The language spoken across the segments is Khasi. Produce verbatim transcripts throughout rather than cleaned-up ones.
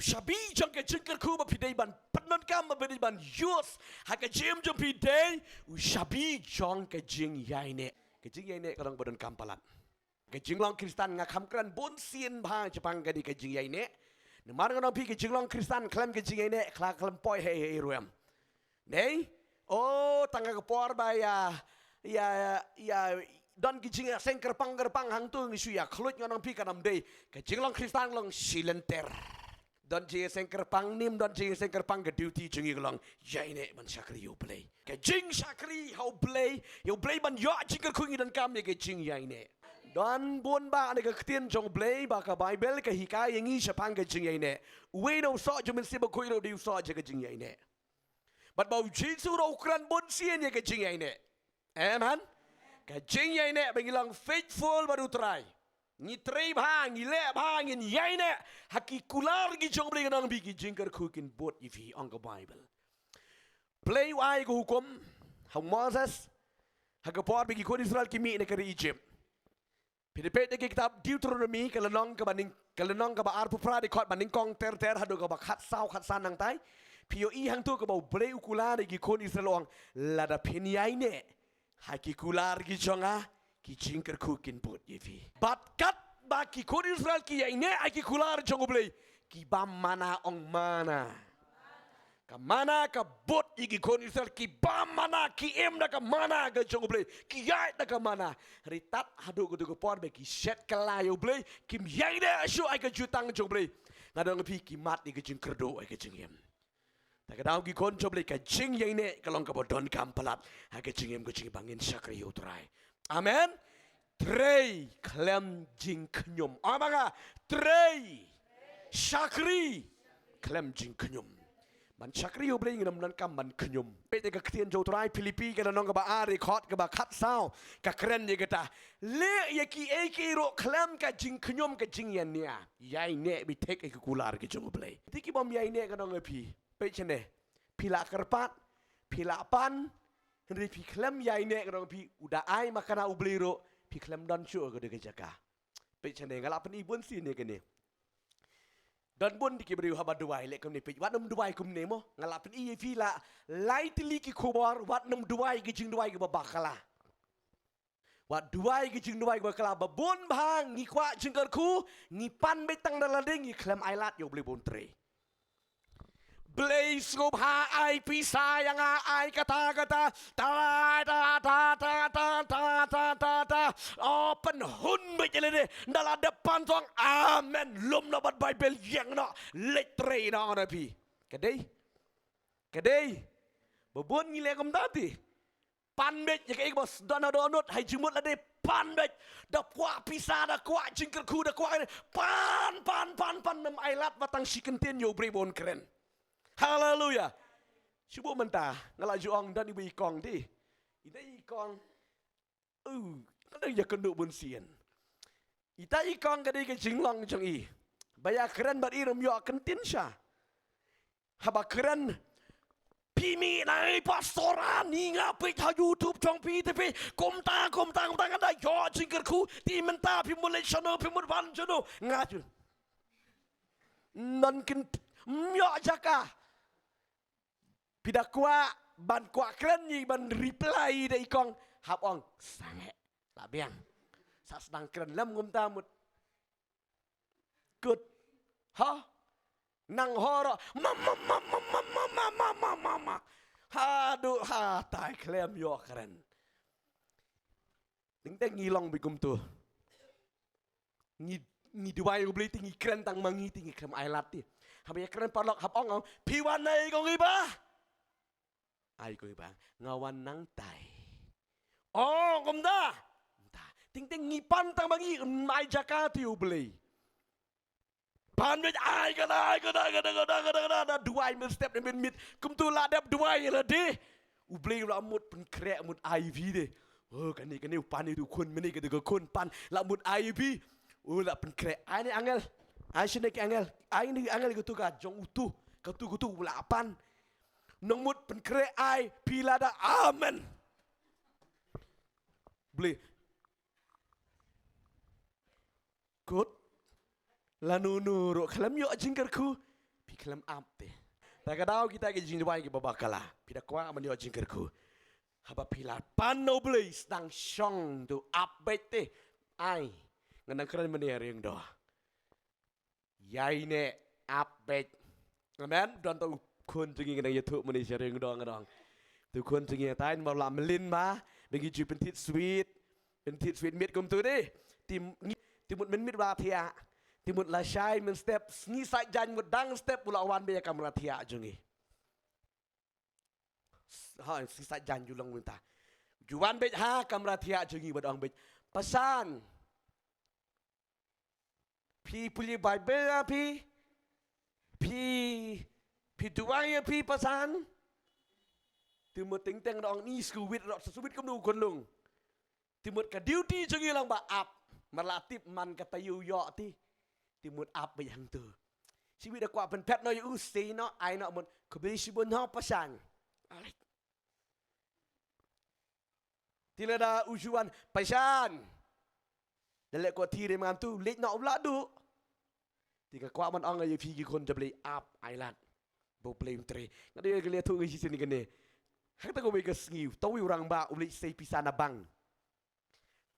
shabi jong ka jingkyrkhu ba phi dei ban pyndonkam, ba phi dei ban use ha ka jingim jong phi dei u shabi jong ka jingïaineh. Ka jingïaineh ka long ba donkam palat. Ka jinglong Khristan nga kham kren bun sien bha shaphang kane ka jingïaineh. Namar nga ong ïa phi ka jinglong Khristan khlem ka jingïaineh ka la khlem poi hei hei ruh em. Dei? Oh, tang ka por ba ïa, ïa, ïa don ki jingïaseng kyrpang kyrpang hangto ngi shu ïa khluit, nga ong ïa phi kan ym dei. Ka jinglong Khristan long shilynter. Don jingïaseng kyrpang ne ym don jingïaseng kyrpang, ka duty jong ngi ka long ïaineh ban shakri ïa U Blei. Ka jingshakri ha U Blei, ïa U Blei ban ïoh jingkyrkhu ngi donkam ïa ka jingïaineh. Don bun bah na ka ktien jong U Blei, ba ka Baibl ka hikai ïa ngi shaphang ka jingïaineh. Uwei na u soh jong U Mynsiem Bakhuid ruh u dei u soh jong ka jingïaineh. Bad ba U Jisu ruh u kren bun sien ïa ka jingïaineh. Amen. Ka jingïaineh ba ngi long faithful bad U Trai. Ngi trei bha, ngi leh bha, ngin ïaineh ha ki kular ki jong U Blei, nga ong ïa phi ki jingkyrkhu kin bud ïa phi, ong ka Baibl. U Blei u ai ka hukum ha u Moses ha ka por ba ki khun Israel ki mih na ka ri Egypt. Phi da peit da ki kitab Deuteronomy ka lynnong kaba nyng, ka lynnong kaba arphew phra, dkhot ba nyngkong ter ter haduh kaba khatsaw, khatsan nangtai. Phi ïohi hangto kaba U Blei u kular ïa ki khun Israel, u ong, lada phin ïaineh ha ki kular ki jong nga, ki jingkyrkhu kin bud ïa phi. Bad katba ki khun Israel ki ïaineh ha ki kular jong U Blei, ki bam manna, ong manna. Ka manna ka bud ïa ki khun Israel, ki bam manna, ki im da ka manna ka jong U Blei, ki ïaid da ka manna. Hynrei tad haduh kato ka por ba ki shet kylla ïa U Blei, kim ïaineh shuh ha ka jutang jong U Blei, nga ong ïa phi ki mad ïa ka jingkyrduh ha ka jingim. Ta ka daw ki khun jong U Blei, ka jingïaineh ka long kaba donkam palat ha ka jingim ka jong ngi ba ngin shakri ïa U Trai. Amen. Trei khlem jingkhñium. Ong ba nga, trei, shakri khlem jingkhñium. Ban shakri ïa U Blei ngin ym donkam ban khñium. Peit ïa ka ktien jong U Trai, Philippi ka lynnong kaba ar, dkhot kaba khatsaw, ka kren ïa kata. Leh ïa kiei kiei ruh khlem ka jingkhñium, ka jingïania. Ïaineh beit ha ki kular ki jong U Blei. Te ki bym ïaineh, nga ong ïa phi, peit shane, phi lah kyrpad, phi lah pan, hynrei phi khlem ïaineh, nga ong ïa phi, u da ai makna U Blei ruh, phi khlem don shuh ha ka jaka. Peit shane, nga lah pyni bun sien ïa kane. Don bun de ki briew haba duwai leh kumne, peit, wat nym duwai kumne mo. Nga lah pyni ïa phi la lai tylli ki khubor, wat nym duwai ki jingduwai kiba bakla. Wat duwai ki jingduwai kiba bakla. Ba bun bha ngi kwah jingkyrkhu, ngi pan beit tang da lade, ngi khlem ai lad ïa U Blei ba un trei. Blei sngewbha ai pisa ïa nga, ai kata kata. Ta ta ta ta ta ta ta ta. Oh, pynhun beit ïa lade. Nda la dep pan tang, amen, lum noh bad Baibl, ïeng noh, leit trei noh, nga ong ïa phi. Ka dei? Ka dei? Ba bun ngi leh kumta te. Pan beit ïa kaei kaba sdang ha dohnud, ha jingmut lade, pan beit. Da kwah pisa, da kwah jingkyrkhu, da kwah kane, pan, pan, pan, pan, nym ai lad ba tang shi kyntien ïa U Blei ba un kren. Haleluia. Shu buh mynta, nga la ju ong, don iba i kong de. I dei i kong. Uh, ka dei ïa kynduh bun sien. Ita i kong ka dei ka jinglong jong i. Ba ïa kren bad i ruh ym ïoh kyntien sha. Haba kren, phi mih na i pastor, ani nga peit ha YouTube jong phi te phi, kumta, kumta, kumta, nga da ïoh jingkyrkhu, te mynta phi mut leit shano, phi mut wan shano, nga ju. Ngan kyn, ym ïoh jaka. Phi da kwah ban kwah kren ïa i ban reply da i kong, hap ong, sangeh. La biang. Sa sdang kren lem kumta mut. Kut. Ha? Nang horo. Ma, ma, ma. Haduh hatai khlem ïoh kren. Teng teng ngi long beit kumto. Ngi, ngi duwai U Blei te ngi kren tang ma ngi te ngi khlem ai lad te. Haba ïa kren paralok hap ong, ong, phi wan na i kong i ba? Ai kong i ba, nga wan nangtai. Oh, kumta. Kumta. Teng teng ngi pan tang ma ngi, ym ai jaka te U Blei. Pan beit ai kata, ai kata, kata, kata, kata, kata, da duwai mynstep ne mynmiet. Kumto la dep duwai ïa lade. U Blei u la mut pynkhreh mut ai ïa phi de. Oh, kane, kane u pan ïa u khun, mynne kata ka khun pan, la mut ai ïa phi. U la pynkhreh. Ai ne angel. Ai shane ki angel. Ai ne angel katu ka jong utu. Katu, katu u la pan. Nang mut pynkhreh ai phi lada. Amen. Blei. Kut. Lano no ruh khlem ïoh jingkyrkhu. khlem ap te. Ta ka daw kita ki jingduwai ki ba bakla. Phi da kwah ban ïoh jingkyrkhu. Haba phi la pan na U Blei sdang shong tu ap beit te. Ai. Ngan nang kren mane ring do. Ïai ne ap beit. Amen. Don tu khun jong ngi ngan nang ïathuh mane sha ring do ngan ong. Tu khun jong ngi tai ma la mlin ma. Ba ngi ju pyntit sweet. Pyntit sweet mit kum tu dei. Ti ngi ti mut mynmiet ba thiah. Ti mut lashai mynstep. Sngi Saitjaiñ mut dang step u la wan beit ha kamra thiah jong ngi. Ha, Sngi Saitjaiñ ju long mynta. Ju wan beit ha kamra thiah jong ngi bad ong beit. Pasan. Phi pule Baibl ïa phi. Phi phi duwai ïa phi pasan. Ti mut teng teng da ong ni sku wit rok sku wit kumno u khunlung. Ti mut ka duty jong ngi long ba ap. Mar la tip man ka taïew ïoh ti. Ti mut ap beit hangtu. Shi wit da kwah pynphet noh ïa u sei noh ai noh mut khublei shibun noh pasan. Alright. Ti lada u ju wan pasan. Da leh ko ti re man tu leit noh u la du. Ti nga kwah ban ong ïa phi ki khun jong U Blei ap ai lad. Ba U Blei un trei. Nga dei ka leh tu ngi shisien kane. Hangta ko wei ka sngi u tawi u rangbah u leit sei pisa na bank.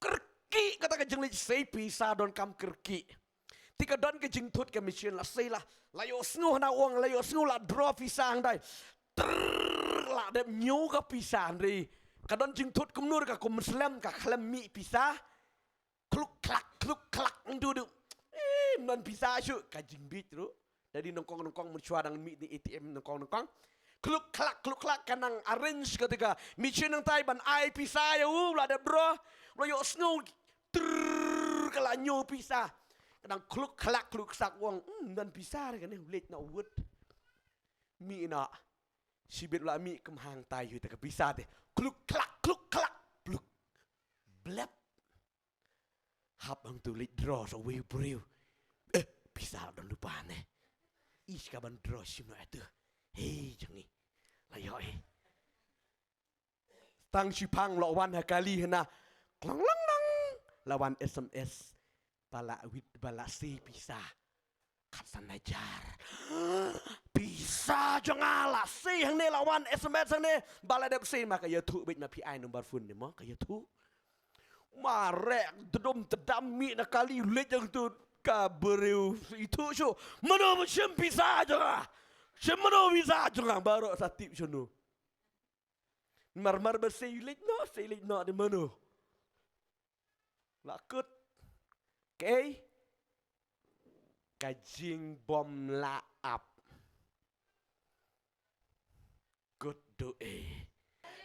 Kyrkieh kata ka jingleit sei pisa donkam kyrkieh. Ti ka don ka jingthut ka machine la sei la. La ïohsngew hana u ong la ïohsngew la draw pisa hangtai. Trrrr, la dep ñiew ka pisa hynrei ka don jingthut kumno ka kum slem ka khlem mih pisa. Kluk klak kluk klak ndu du. Eh, ym don pisa shuh ka jingbit ruh. Dei nyngkong nyngkong mynshuwa dang mih na A T M nyngkong nyngkong. Kluk klak kluk klak ka nang arrange kata ka machine hangtai ban ai pisa ïa u, la dep draw. La ïohsngew. Trrrr, ka la ñiew pisa. Ka nang kluk klak kluk klak u ong, hmm, ym don pisa re kane, u leit noh u wut. Mih noh. Shibit u la mih kum hangtai ïa kata ka pisa te. Kluk klak kluk klak. Pluk. Blep. Hap hangtu leit draw sa uwei u briew. Eh, pisa la don lypa ne. Ish, ka ban draw shim noh ïa tu. Hei, jong ngi. La ïoh eh. Tang shipang la wan ha kali hana. Klong long long. La wan S M S. Ba la wit, ba la sei pisa. Khatsan hajar. Pisa jong nga la sei hangne, la wan S M S hangne. Ba la dep sei ma ka ïathuh beit ma phi ai number phone ne mo ka ïathuh. Mareh tdum tdam mih na kali leit hangtu ka briew ithuh shuh. Mano ba shim pisa jong nga? Shim mano pisa jong nga? Baroh sa tip shano. Mar mar ba sei leit noh, sei leit noh de mano. La kut. Kaei? Ka jingbym lah ap. Kut duh e.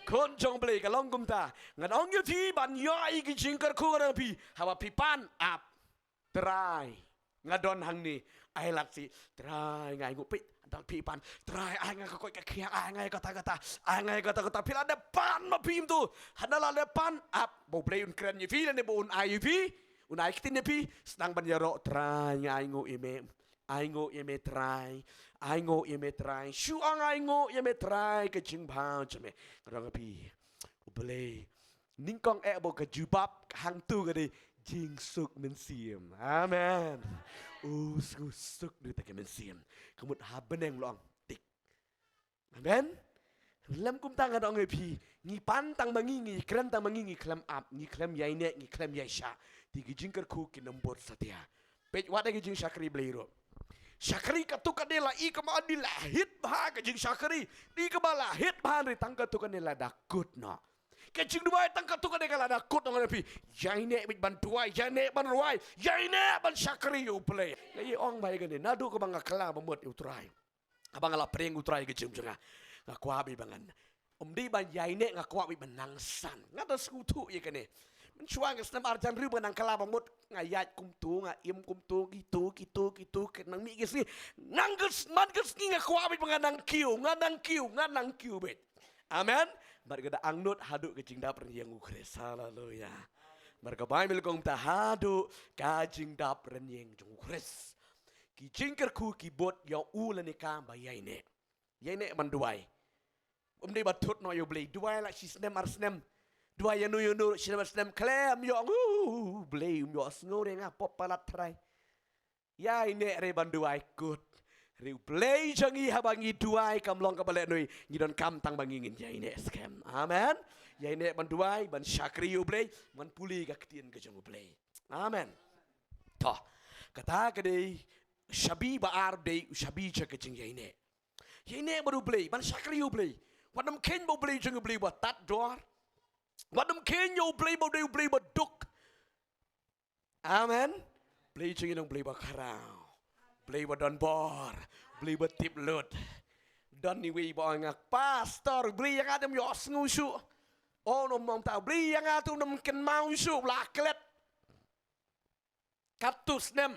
Khun jong U Blei, ka long kumta. Ngan ong ïa phi ban ïoh ïa ki jingkyrkhu ngan ong phi. Haba phi pan ap. Trai. Nga don hangne. Ai lad seh. Trai, nga ainguh, peit. Dang phi pan. Trai, ai nga ka koit ka khiah, ai nga kata kata. Ai nga kata kata. Phi la dep pan ma phi mynta. Haba la dep pan ap. Ba U Blei un kren ïa phi lane ba un ai ïa phi. Un ai ktien ïa phi. Sdang ban ïaroh, Trai, nga ainguh ïa me. Ainguh ïa me Trai. Ainguh ïa me Trai. Shu ong ainguh ïa me Trai ka jingbha jong me. Ka dang phi. U Blei. Nyngkong eh ba ka jubab hangtu ka dei jingsuk mynsiem. Amen. U suk suk dei ta ka mynsiem. Ka mut ha bneng long tik. Amen. Lem kumta nga dang ong ïa phi, ngi pan tang ma ngi, ngi kren tang ma ngi, ngi khlem ap, ngi khlem ïaineh, ngi khlem ïaishah. Te ki jingkyrkhu kin ym bud satia. Peit wat ki jingshakri Blei ruh. Shakri katto katne la i kaba la hit bha ka jingshakri. I kaba la hit bha hynrei tang katto katne la da kut noh. Ka jingduwai tang katto katne ka la da kut noh, nga ong ïa phi. Ïaineh beit ban duwai, ïaineh ban rwai, ïaineh ban shakri ïa U Blei. Nga ïa ong bha ïa kane, naduh kaba nga kylla ba mut ïa U Trai. Haba nga la pyrshang U Trai ka jingim jong nga. Nga kwah beit ba ngan. Ym dei ban ïaineh, nga kwah beit ban nang san. Nga da sngewthuh ïa kane. Mynshuwa nga snem arjan riewpynban nga nang kylla ba mut nga ïaid kumto, nga im kumto, kito, kito, kito, ka nang mih ki sngi. Nang ka s-, man ka sngi nga kwah beit ba nga nang kiew, nga nang kiew, nga nang kiew beit. Amen. Bad ka da angnud haduh ka jingdap rynïeng U Khrist. Haleluya. Bad ka Baibl ka ong kumta haduh ka jingdap rynïeng jong U Khrist. Ki jingkyrkhu ki bud ïa u lane ka ba ïaineh. Ïaineh ban duwai. Ym dei ba thut noh ïa U Blei. Duwai la shi snem ar snem. Duwai ïano ïano shi snem ar snem khlem ïoh, U Blei um ïohsngew re nga, pop palat Trai. Ïaineh re ban duwai kut. Hynrei U Blei jong ngi haba ngi duwai kam long kaba lehnoh, ngi donkam tang ba ngi ngin ïaineh skhem. Amen. Ïaineh ban duwai, ban shakri ïa U Blei, ban pule ka ktien ka jong U Blei. Amen. To, kata ka dei shabi ba ar, dei shabi jong ka jingïaineh. Ïaineh bad U Blei, ban shakri ïa U Blei. Wat nym kheiñ ba U Blei jong ngi U Blei ba tad dor. Wat nym kheiñ ïa U Blei ba u dei U Blei ba duk. Amen. Blei jong ngi long Blei ba khraw, Blei ba don bor, Blei ba tip lut. Don iwei ba ong ïa nga, Pastor, Blei ïa nga te ym ïohsngew shuh. O, nym ong ta, Blei ïa nga te ym kynmaw shuh, u la klet. Katto snem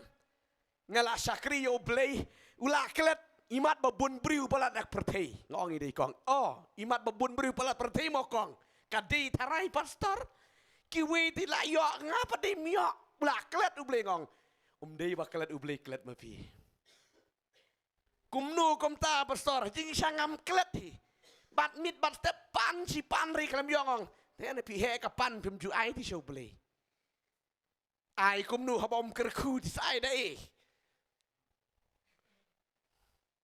nga la shakri ïa U Blei, u la klet. Imat ba bun briew palat na pyrthei, nga ong ïa i kong. O, imat ba bun briew palat pyrthei mo kong. Ka dei tharai, Pastor. Kiwei te la ïoh, nga pat ym ïoh. U la klet U Blei, nga ong. Um dei ba klet U Blei, klet ma phi. Kumno kumta, Pastor? Jingshisha ngam klet hi. Bad miet bad step, pan shi pan ruh khlem ïoh, nga ong. Te ne phi heh ka pan, phim ju ai te sha U Blei. Ai kumno haba um kyrkhu te sa ai da ei?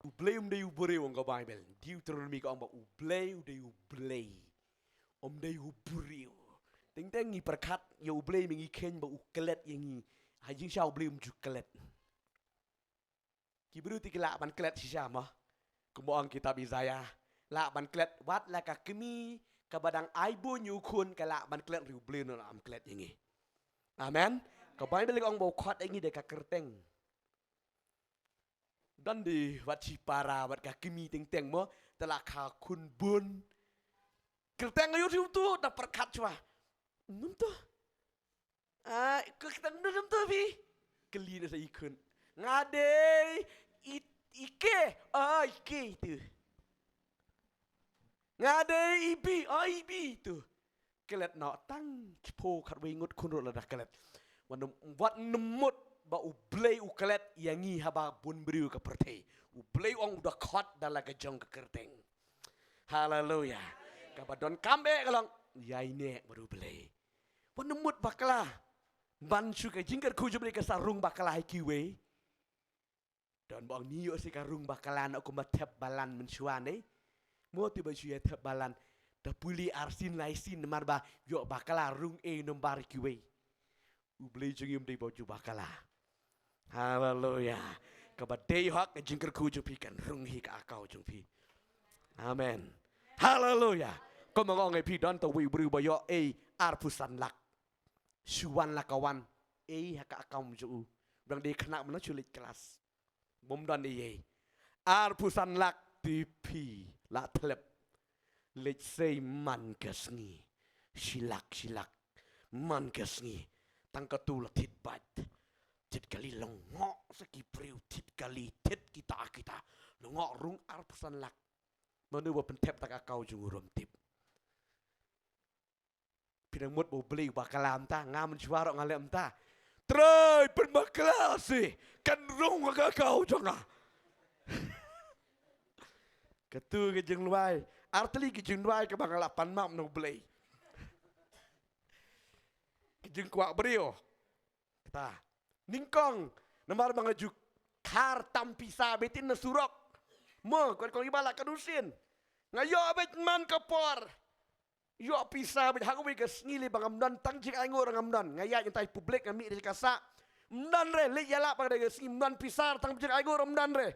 U Blei um dei u briew, ong ka Baibl. Deuteronomi ka ong ba U Blei u dei U Blei, um dei u briew. Teng teng ngi pyrkhat ïa U Blei, ma ngi kheiñ ba u klet ïa ngi. Ha jingshisha U Blei um ju klet. Ki briew te ki lah ban klet shisha mo. Kumba ong kitab Isaiah, lah ban klet, wat la ka kmie kaba dang ai bun ïa u khun ka lah ban klet, hynrei U Blei un ym klet ïa ngi. Amen. Ka Baibl ka ong ba u khot ïa ngi da ka kyrteng. Don de wat shipara, wat ka kmie teng teng mo, te la ka khun bun. Kyrteng aïu te um tuh, da pyrkhat shuwa. Num tuh. Ah, kyrteng num tuh phi? Kylli na sa i khun. Nga dei i, i ke, ah, i ke itu. Nga dei i bi, ah, i bi itu. Klet noh tang shiphew khatwei ngut khun ruh lada klet. Wat nym, wat nym mut ba U Blei u klet ïa ngi haba bun briew ka pyrthei. U Blei u ong u da khot da la ka jong ka kyrteng. Haleluya. Kaba donkam eh ka long ïaineh bad U Blei. Wat nym mut bakla. Ban shu ka jingkyrkhu jong U Blei ka sa rung bakla ha kiwei. Don ba ong ngi ïoh shi ka rung bakla noh kumba thep balan mynshuwa ne. Mo te ba shu ïa thep balan, da pule arsien laisien namar ba ïoh bakla, rung ei nambar kiwei. U Blei jong ngi um dei ba u ju bakla. Haleluya. Kaba dei hok ka jingkyrkhu jong phi kan rung hi ka account jong phi. Amen. Haleluya. Kumba nga ong ïa phi, don tawei u briew ba ïoh ei arphew san lak. Shu wan la ka wan ei ha ka account jong u. Ba dang dei khynnah mynno shu leit klas. Bym don eiei. Arphew san lak te phi la thlep. Leit sei man ka sngi. Shi lak, shi lak. Man ka sngi. Tang katto la thied bad. Thied kali, lyngngoh sa ki briew, thied kali, thied kita kita. Lyngngoh rung arphew san lak. Mano ba pynthep da ka account jong u ruh ym tip. Phi dang mut ba U Blei u bakla mynta, nga mynshuwa ruh nga leh mynta. Trai pynbakla shi, kan rung ha ka account jong nga. Katu ka jingduwai, artylli ka jingduwai kaba nga la pan map na U Blei. Ka jingkwah briew. Kata. Nyngkong, namar ba nga ju khar tam pisa beit na surok. Mo, kwah kong iba la ka dusien. Nga ïoh beit man ka por. Ïoh pisa beit ha kawei ka sngi lei ba ngam don tang jingainguh ruh ngam don. Nga ïaid nangtai public nga mih da ka sah. Ym don re, leit ïalap ba ka dei ka sngi ym don pisa tang jingainguh ruh ym don re.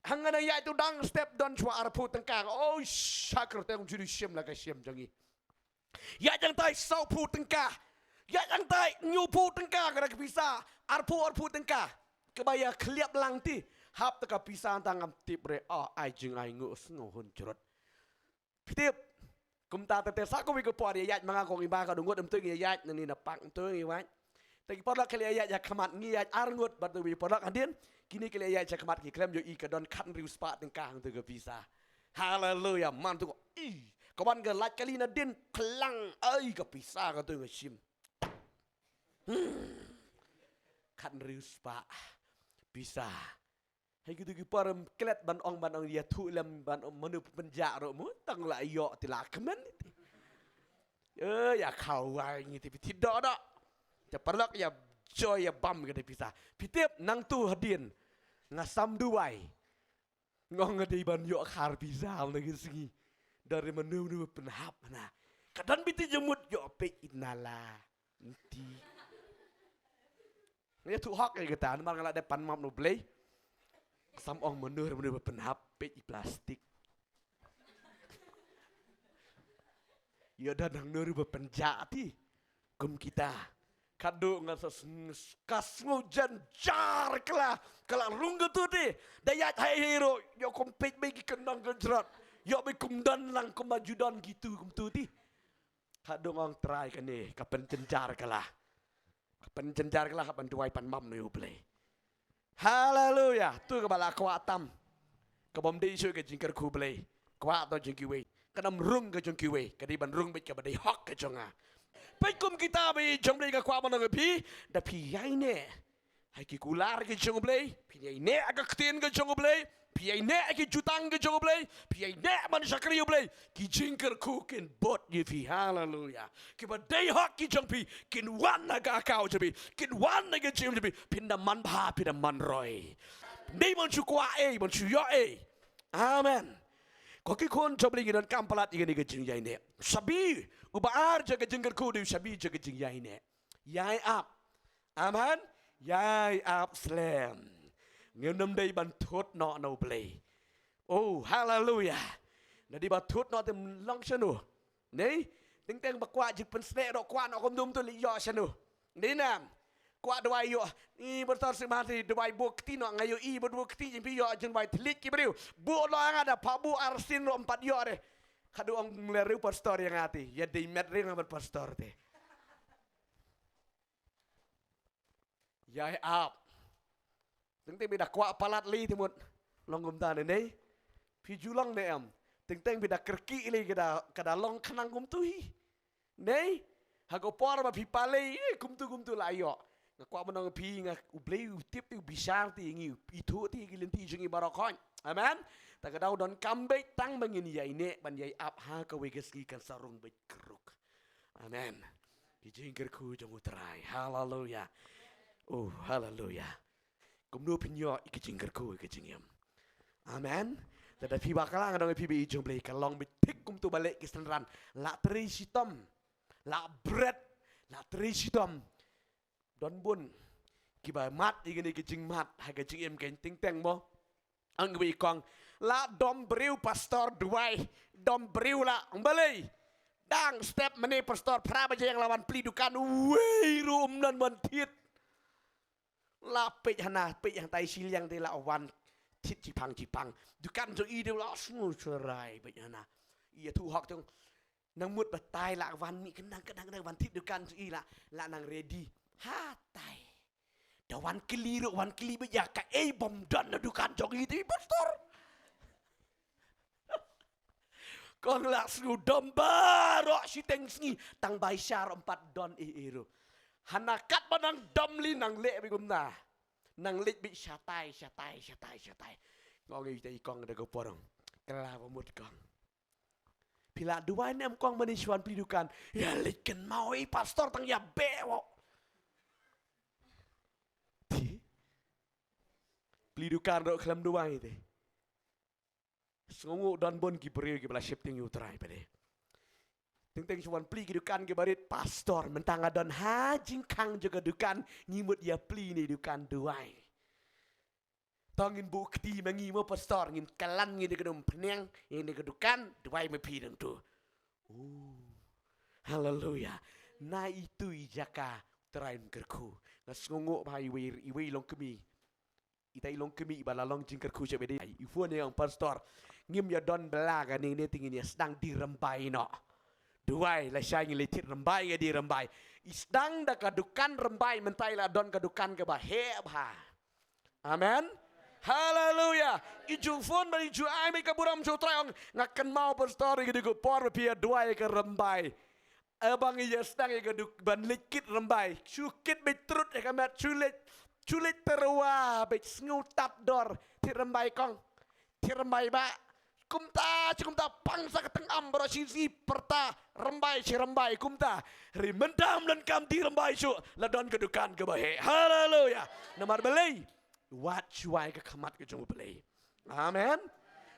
Hangne ïaid tu dang step don shuwa arphew tyngka. Oh, shakar te ong juri shim la ka shim jong ngi. Ïaid nangtai sawphew tyngka. Ïaid nangtai hynñiewphew tyngka ka dei ka pisa. Arphew, arphew tyngka. Kaba ïa khliap lang te. Hap te ka pisa tang ngam tip re. Oh, ai jingainguh sngew hun jrut. Phi tip, kumta te te sa kawei ka por ïa ïaid ma nga kong iba ka dang ngut, ym tu ngi ïa ïaid nangne na park, ym tu ngi ïa ïaid. Te ki paralok ki la ïaid sha khmat, ngi ïaid ar ngut bad uwei u paralok hadien. Kine ki la ïaid sha khmat ki khlem ïohi ka don khathynriew spah tyngka hangto ka pisa. Haleluya, man tu ko. Ih, ka wan ka lait kali nadien, klang, ai ka pisa ka tu nga shim. Hmm. Khathynriew spah pisa. Hei, kitu ki por ym klet ban ong, ban ong ïathuh lem, ban ong mano pynjah ruh mo, tang la ïoh te la kmen. Eh, ïa khawai ngi te phi tip doh doh. Te paralok ïa joi ïa bam ka te pisa. Phi tip nangtu hadien. Nga sam Dubai. Nga ong nga dei ban ïoh khar pisa na ka sngi. Don re mano mano ba pynhap na. Ka don beit jingmut ïoh peit ïa na la. Nti. Nga ïathuh hok ïa kata namar nga la dep pan map na U Blei. Sam ong mano mano ba pynhap peit ïa plastik. Ïoh da nang mano mano ba pynjah ti. Kum kita. Ka dei nga sa sng-, ka sngew jynjar ka la, ka la rung ka tu ti. Da ïaid hai hero, ïoh kum peit beit ki kyndong ka jrot. Ïoh beit kum don lang kum ba ju don ki tu kum tu ti. Ka dei nga ong Trai kane, ka pynjynjar ka la. Ka pynjynjar ka la, ka ban duwai pan map na U Blei. Haleluya. Tu kaba la kwah tam. Ka bym dei shuh ka jingkyrkhu Blei. Kwah to jong kiwei. Ka nam rung ka jong kiwei. Ka dei ban rung beit kaba dei hok ka jong nga. Peit kum kita ba ïeit jong Blei nga kwah ban ong ïa phi. Da phi ïaineh ha ki kular ki jong Blei. Phi ïaineh ha ka ktien ka jong Blei. Phi ïaineh ha ki jutang ki jong Blei. Phi ïaineh ban shakri Blei. Ki jingkyrkhu kin bud ïa phi. Haleluya. Kiba dei hok ki jong phi. Kin wan na ka account jong phi. Kin wan na ka jingim jong phi. Phin da man bha, phin da man roi. Dei ban shu kwah ei, ban shu ïoh ei. Amen. Ko ki khun jong Blei ngi donkam palat ïa kane ka jingïaineh. Shabi, uba ar jong ka jingkyrkhu dei shabi jong ka jingïaineh. Ïai ap. Amen. Ïai ap slem. Ngim dei ban thut noh na U Blei. Oh, haleluya. Nadi ba thut noh te long shano. Nei, teng teng ba kwah jingpynshlur noh kwah noh kumno kumno leh ïoh shano. Nei nam. Kwah duwai ïoh. I bertor si mati duwai bukti noh nga ïohi bukti jingpyni ïoh jingduwai thylliej ki briew. Bu lo nga da pa bu arsien noh empat ïoh deh. Ka dei ong mlien riew pastor ïa nga ti. Ïa dei met riew nga ban pastor te. Ïai ap. Teng teng phi da kwah palat lei te mut. Long kumta ne nei. Phi ju long ne em. Teng teng phi da kyrkieh lei ka da, ka da long khnang kumtu hi. Nei. Ha ka por ba phi pale, eh, kumtu kumtu la ïoh. Nga kwah ban ong phi nga U Blei u tip te u bishar te ngi u ithuh te ki lynti jong ngi baroh khoit. Amen. Ta ka daw donkam beit tang ba ngin ïaineh ban ïai ap ha kawei ka sngi kan sa rung beit kyrkhu. Amen. Ki jingkyrkhu jong U Trai. Haleluya. Oh, haleluya. Kumno phin ïoh ïa ki jingkyrkhu ïa ki jingim. Amen. Lada phi bakla nga dang phi ba i jong Blei ka long beit thik kumtu ba leh ki synran. La trei shitom. La bret. La trei shitom. Don bun kiba mad ïa kine ki jingmad ha ka jingim ka teng teng mo. Ang wi kong la dom briew pastor duwai, dom briew la balei. Dang step mane pastor phra baje ïa la wan plie dukan wei rum nan wan thied. La peit hana peit hangtai shiliang te la wan thied chipang chipang. Dukan jong i de la sngew cherai peit hana. Ïathuh hok tong nang mut batai la wan mih khnang khnang khnang wan thied dukan jong i la, la nang ready. Hatai. Da wan kylli ruh wan kylli beit ïa kaei bym don na dukan jong i te pastor. Kong la sngew dom baroh shiteng sngi tang bai shar empat don ei ei ruh. Hana katba nang dom lei nang leh beit kumta. Nang leit beit shatai shatai shatai shatai. Ngong ei te i kong da ka por ong. Kylla ba mut kong. Phi la duwai ne em kong mane shuwa plie dukan. Ïa leit kynmaw i pastor tang ïa beh wo. Phi plie dukan ruh khlem duwai te. Sngewnguh don bun ki briew kiba la sheptieng ïa U Trai phi de. Teng teng shuwa plie ki dukan kiba rit pastor mynta nga don ha jingkhang jong ka dukan ngi mut ïa plie ne dukan duwai. To ngin buh kti ma ngi mo pastor ngin kylla ngi da ka dum pynïang ïa ka dukan duwai ma phi dang tu. Oh. Haleluya. Na itu i jaka Trai un kyrkhu. Nga sngewnguh ba iwei iwei long kmie. Ita i long kmie ba la long jingkyrkhu sha bede. I phone ïa ong pastor. Ngim ïa don bla kane ne te ngin ïa sdang die rymbai noh. Duwai lashai ngi leit thied rymbai ïa die rymbai. I sdang da ka dukan rymbai mynta i la don ka dukan kaba heh bha. Amen. Haleluya. I ju phone ba i ju ai mei ka burom sha U Trai ong nga kynmaw pastor ïa ka die ka por ba phi ïa duwai ïa ka rymbai. Aba ngi ïa sdang ïa ka duk ban leit kit rymbai. Shu kit beit trut ïa ka met shu leit. Shu leit tyrwa beit sngew tad dor. Thied rymbai kong. Thied rymbai bah. Kumta shu kumta pang sa ka tyngam baroh shi sngi pyrta rymbai shi rymbai kumta. Ri mynta ym donkam die rymbai shuh la don ka dukan kaba heh. Haleluya. Namar balei? Wad shuwa ïa ka khmat ka jong U Blei. Amen.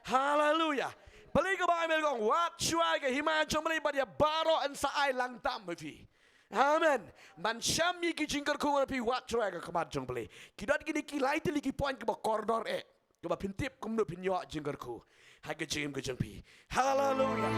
Haleluya. Balei ka Baibl ka ong, wad shuwa ïa ka hima jong U Blei bad ïa baroh yn sa ai lang tam ha phi. Amen. Ban shim ïa ki jingkyrkhu, ngan ong ïa phi, wad shuwa ïa ka khmat jong U Blei. Ki don kine ki lai tylli ki point kiba kordor eh, kiba phin tip kumno phin ïoh jingkyrkhu ha ka jingim ka jong phi. Haleluya.